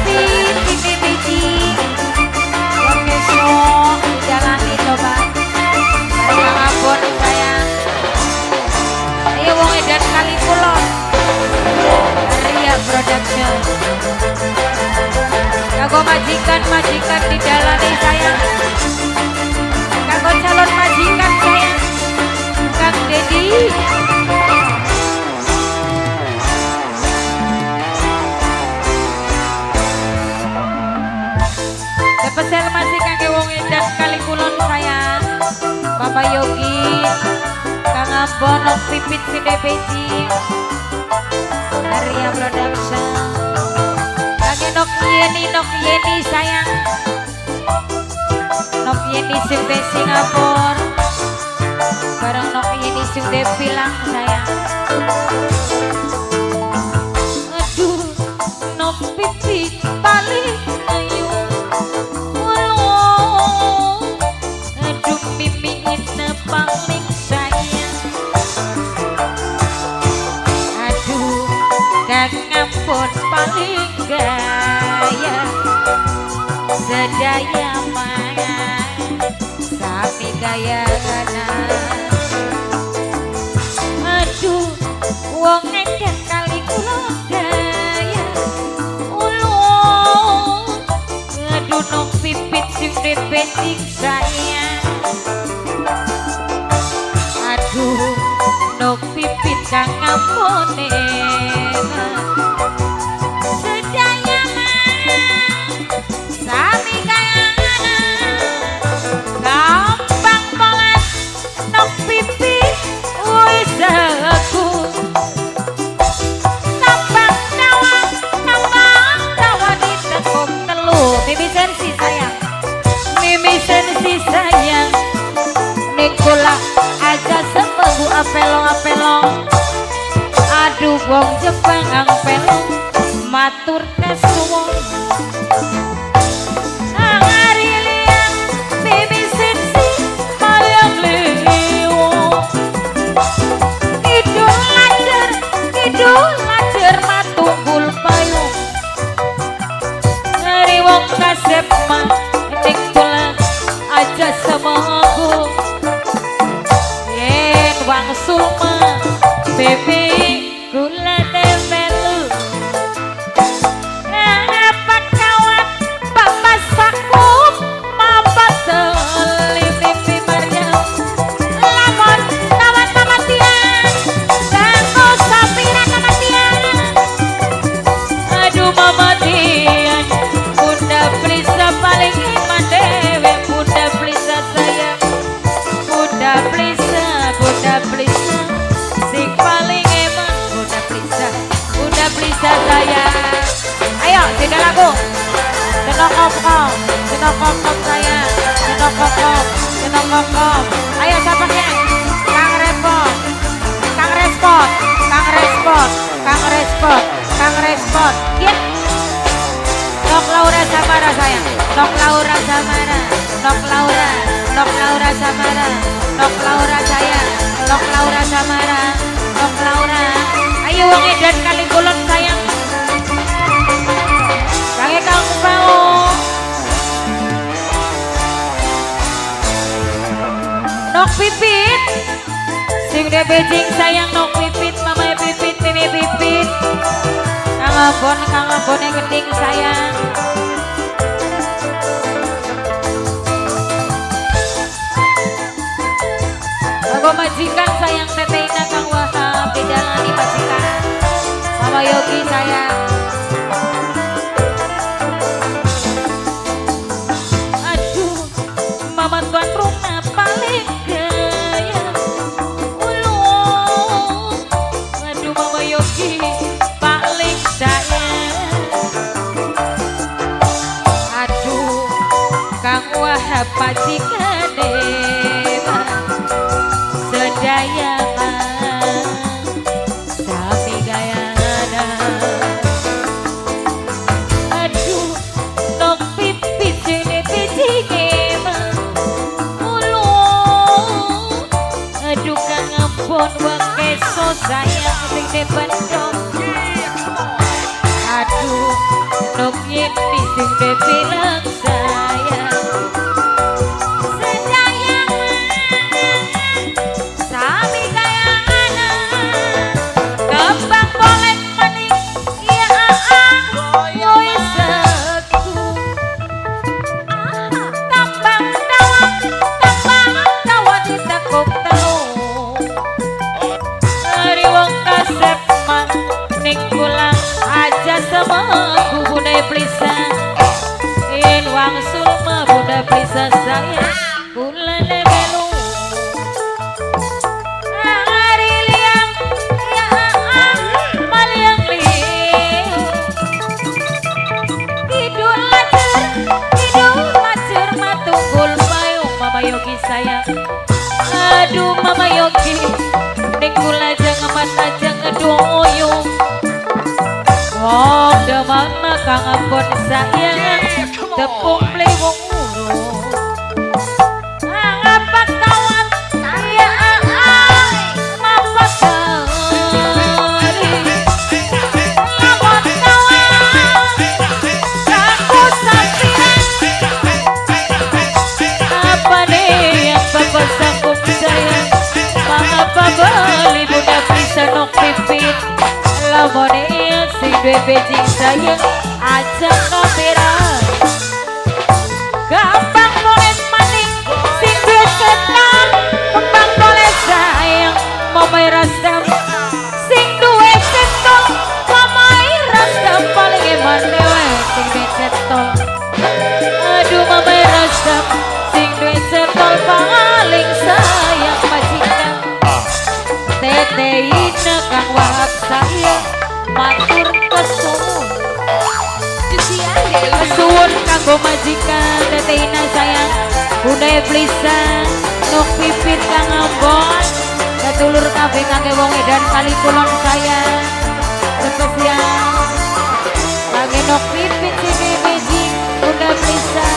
Pipit sing Beijing. Oke sok dijalani coba. Bareng Kang Ambon sayang. Ayo wong edan kali kulon. Ria Production. Kanggo majikan-majikan didalani sayang. Kanggo calon majikan sayang. Kang Dedi. Spesial masih kangge wong edan kali kulon sayang. Bapak Yogi, Kang Ambon, Nok Pipit Sinde Beijing, Arya Production. Kangge Nok Yeni sayang. Nok Yeni sing de Singapura. Bareng Nok Yeni sing de Pilang sayang. Aduh, Nok Pipit paling ayu. Aduh, Mimi ini paling sayang. Aduh, Kang Ambon paling gaya. Sedaya mangan sami gaya. Aduh, wong edan kali kula gaya. Ulung, aduh Nok Pipit sing Beijing sayang. Aduh, Nok Pipit Kang Ambone. Sedaya sami kayana. Gampang banget Nok Pipit wis aku. Tambang tawa ditekuk telu. Mimi Sensi sayang. Mimi Sensi sayang. Nikola aja seminggu apelong-apelong. Aduh wong Jepang ang pelong matur kesuwun. Angarilia Mimi Sensi mayang liwo. Kidul lajer matunggul payung. Ngeri wong kasep mah Nikola aja semanggu. Yen wangsul mah bebe gula melu. Ngapa kawat bapak sakup mapa teli Mimi Maryam. Lamun tawat kematian kanggo sapiran kematian. Aduh mamatian Bunda Plisa paling iman dewe. Bunda Plisa sayang. Bunda Plisa, Bunda Plisa sing paling eman. Bunda Plisa, Bunda Plisa sayang. Ayo tidak lagu. Senok kom kom, senok kom kom sayang, senok kom kom, senok kom kom. Ayo siapa kek? Kang Repot, Kang Respot, Kang Respot, Kang Respot, Kang Respot. Kiat. Nok Laura Samara sayang, Nok Laura Samara, Nok Laura, Nok Laura Samara, Nok Laura sayang, Nok Laura Samara, Nok Laura. Ayo wong edan kali kulon sayang. Kangge Kang Pao. Nok Pipit sing de Beijing sayang. Nok Pipit, Mama Pipit, Mimi Pipit. Kang Ambon, Kang Ambone gending sayang. Kanggo majikan sayang Tete Ina Kang Wahab didalani majikan. Mama Yogi sayang. Aduh, mama tuan rumah paling gaya. Ulung, aduh Mama Yogi paling sayang. Aduh, Kang Wahab majikane sedaya sami gayana. Aduh, Nok Pipit sing Beijing ulung. Aduh Kang Ambon wakeso sayang sing debendong. Aduh, Nok Yeni sing duwe film sayang. Sedaya sami kaya anak kembang boleh maning ya wis seku. Tambang tawa, tambang tawa ditekuk telu. Ari wong kasep maning pulang aja semangku Bunda Plisa. Yen wangsul mah Bunda Plisa sayang kulane melu. Ari liang ya maliang liu. Kidul lacer, kidul lacer matunggul payung Mama Yogi sayang. Aduh Mama Yogi, ning kula jangan mata jangan doyong. Wong demana kang ampun sayang, tepung beli wong urung. Ngapa kawan ya ngapa kari. Lawan kawan aku sampiran. Apa nih yang bapak sanggup sayang? Mengapa beli Bunda bisa nok pipit? Lamone sing duwe bejing sayang aja nopiran. Gampang boleh maning sing duwe setan, kembang boleh sayang mamai rastam. Sing duwe setol mamai rastam paling eman dewe sing duwe setol. Aduh mamai rastam sing duwe setol paling sayang majikan. Tete Ina kang Wahab sayang matur kesuwun. Kesuwun kanggo majikan Tete Ina sayang. Bunda Plisa nok pipit kang Ambon. Sedulur kabeh kangge wong edan kali kulon sayang. Spesial kangge nok pipit sing biji Bunda Plisa.